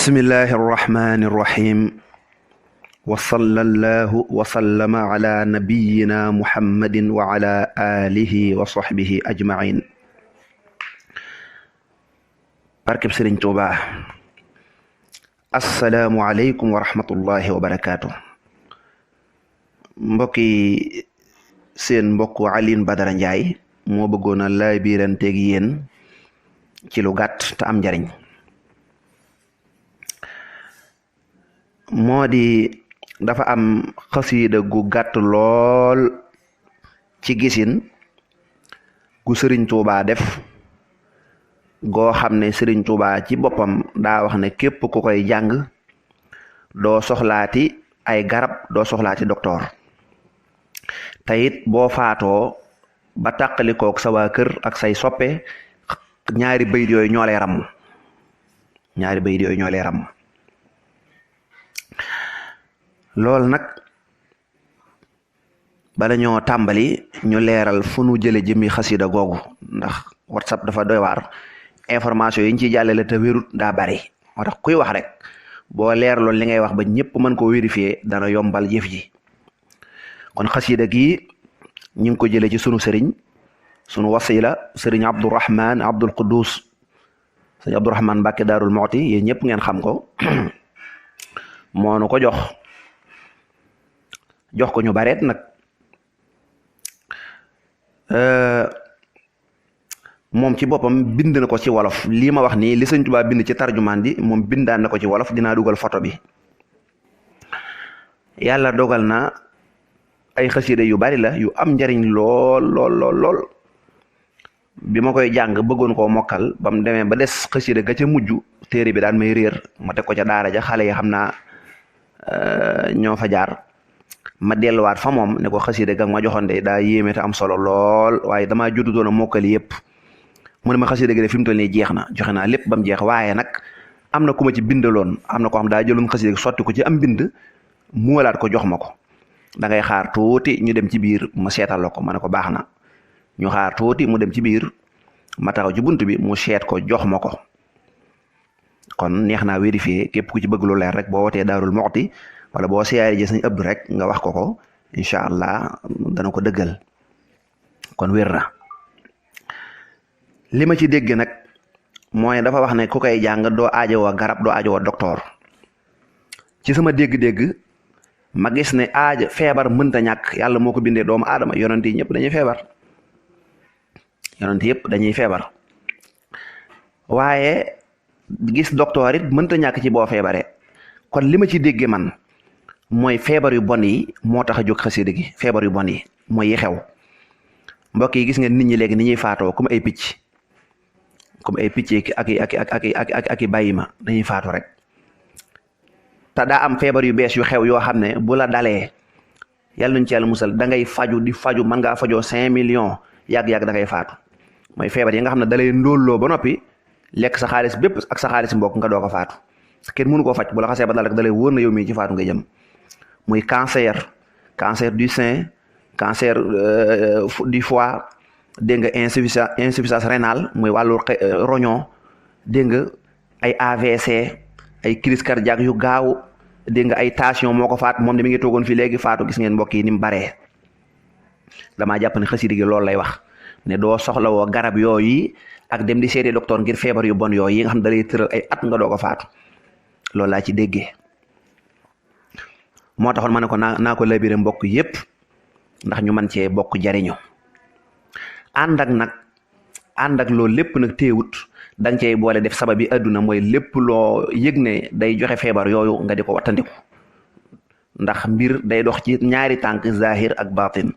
bismillahi irrahmani irrahim wa sallallahu wa sallama ala nabiyina muhammadin wa ala alihi wa sahbihi ajmain. barkeb Sëriñ Tuubaa. assalaamu aleykum wa rahmatullahi wa barakaatu. mbokki seen mbokk Alioune Badara Ndiaye moo bëggoon a laay biiranteeg yéen ci lu gàtt te am njariñ. moo di dafa am xasiida gu gàtt lool ci gisin gu Sëriñ Tuubaa def goo xam ne Sëriñ Tuubaa ci boppam daa wax ne képp ku koy jàng doo soxlaati ay garab doo soxlaati doktoor te it boo faatoo ba tàqalikook sa waa kër ak say soppe ñaari bayit yooyu ñoo lay ramm loolu nag bala ñoo tàmbali ñu leeral fu nu jële jëmi xasida googu ndax WhatsApp dafa doy waar information yi ñu ciy jàllale te wérut daa bari moo tax kuy wax rek boo leeraloon li ngay wax ba ñëpp mën koo vérifier dana yombal jëf ji. kon xasida gi ñu ngi ko jële ci sunu sëriñ sunu wasila sëriñ Abdourahman Abdul Quddus sëriñ Abdourahman Mbàkke Daarul Muxti yéen ñëpp ngeen xam ko moo nu ko jox ko ñu bareet nag moom ci boppam bind na ko ci wolof lii ma wax nii li Sëñ Tuubaa bind ci tarjumaan ji moom bindaan na ko ci wolof dinaa dugal photo bi. yàlla dogal na ay xasida yu bari la yu am njariñ lool bi ma koy jàng bëggoon koo mokkal ba mu demee ba des xasida ga ca mujj téere bi daan may réer ma teg ko ca daara ja xale yi xam naa ñoo fa jaar ma delluwaat fa moom ne ko xasida ga ma joxoon de daa yéeme te am solo lool waaye damaa jotutoon a mokkali yëpp mu ne ma xasida gi de fi mu toll nii jeex na joxe naa lépp ba mu jeex waaye nag am na ku ma ci bindaloon am na ko xam daa jëloon xasida gi sotti ko ci am bind muwalaat ko jox ma ko da ngay xaar tuuti ñu dem ci biir ma seetal la ko ma ne ko baax na ñu xaar tuuti mu dem ci biir ma taxaw ci bunt bi mu seet ko jox ma ko kon neex naa vérifier képp ku ci bëgg lu leer rek boo wootee Daarul Muxti wala boo siyaare ji Sëñ Abdu rek nga wax ko incha allah dana ko dëggal kon wér na. li ma ci dégg nag mooy dafa wax ne ku koy jàng doo aajowoo garab doo aajowoo doktoor ci sama dégg-dégg ma gis ne feebar mënta ñàkk yàlla moo ko bindee doomu aadama yonent yi ñëpp dañuy feebar waaye gis doktoor it mënta ñàkk ci boo feebaree kon li ma ci déggee man mooy feebar yu bon yi moo tax a jóg xasida gi feebar yu bon yi mooy yi xew mbokk yi gis ngeen nit ñi léegi ni ñuy faatoo comme ay picc ak i bàyyi ma dañuy faatu rek te daa am feebar yu bees yu xew yoo xam ne bu la dalee yàlla nuñ ci yàlla musal da ngay faju di faju mën ngaa fajoo 5 millions yàgg-yàgg da ngay faatu mooy feebar yi nga xam ne dalay ndóolloo ba noppi lekk sa xaalis bépp ak sa xaalis mbokk nga doog a faatu kenn mënu koo faj bu la xasee ba dal rek dalay wóor na yow mii ci faatu nga jëm muy cancer du sein cancer du foie dégg nga insuffisance rénale muy wàllu roñon dégg nga ay AVC ay crise cardiaque yu gaaw dégg nga ay tension moo ko faat moom de mi ngi toogoon fii léegi faatu gis ngeen mbokk yi ni mu baree damaa jàpp ne xasida gi loolu lay wax ne doo soxlawoo garab yooyu ak dem di seeti docteur ngir feebar yu bon yooyu yi nga xam ne da lay tëral ay at nga doo ko faatu loolu laa ci déggee moo taxoon ma ne ko naa ko labiré mbokk yépp ndax ñu mën cee bokk jariñu ànd ak loolu lépp nag téewut da nga cey boole def sabab yi àdduna mooy lépp loo yëg ne day joxe feebar yooyu nga di ko wattandiku ndax mbir day dox ci ñaari tànk zahir ak batin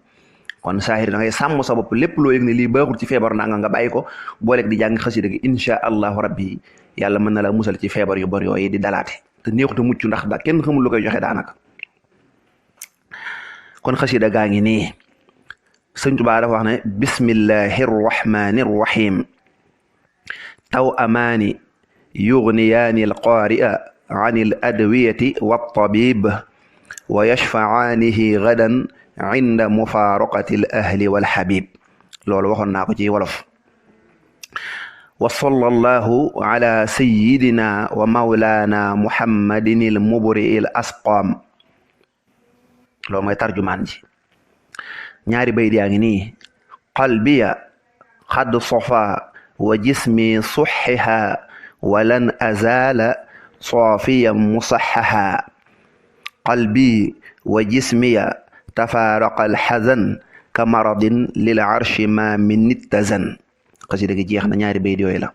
kon zahir da ngay sàmm sa bopp lépp loo yëg ne lii baaxul ci feebar naa nga bàyyi ko booleeg di jàng xasida gi insha allahu rabbi yàlla mën na la musal ci feebar yu bon yooyu di dalaate te neexut a mucc ndax da kenn xamul lu koy joxe daanaka kon xasida gaa ngi nii Sëñ Tuubaa dafa wax ne bismillahi rrahmani rrahim taw amaani yugniyaani alqaari'a an al adwiyati waltabib wa yashfacaanihi gadan inda mufaaraqati al ahli walhabib loolu waxoon naa ko ci wolof wa sallallahu ala sayyidina wa mawlana muhammadin il mubri il asqam. loolu mooy tarjumaan ji. ñaari bayt yaa ngi nii: qalbiya xad sofa wa jismi suxiha walan azala saafiyan musaxaha. qalbi wa jismiya tafaaraqa alxazan ka maradin lil arshi ma min nittazan. xasida gi jeex na, ñaari bayt yooyu la.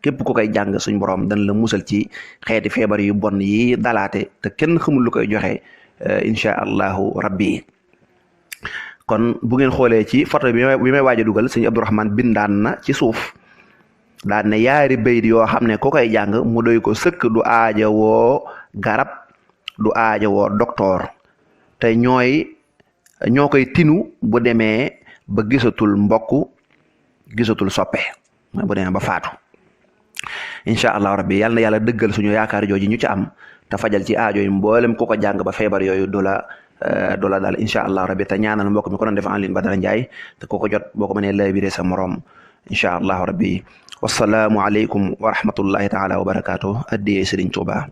képp ku koy jàng suñ borom dañ la musal ci xeeti feebar yu bon yi dalaate te kenn xamul lu koy joxe insha allahu rabbi. kon bu ngeen xoolee ci photo bi may waaj a dugal sëñ Abdourahmane bindaan na ci suuf daan ne yaari bayt yoo xam ne ku koy jàng mu doy ko sëkk, du aaja woo garab, du aaja woo docteur, te ñoo koy tinu bu demee ba gisatul mbokk, gisatul soppe, bu demee ba faatu. incha allahu rabbi yàlla na yàlla dëggal suñu yaakaar jooju ñu ci am te fajal ci aajo yi mboolem ku ko jàng ba feebar yooyu du la daal incha allahu rabbi. te ñaanal mbokk mi ko doon def en ligne Badara Ndiaye te ku ko jot boo ko mënee lay biree sa morom incha allahu rabbi. wasalaamu aleykum wa rahmatullahi taala wa barakaatu. addiyee Sëriñ Tuuba.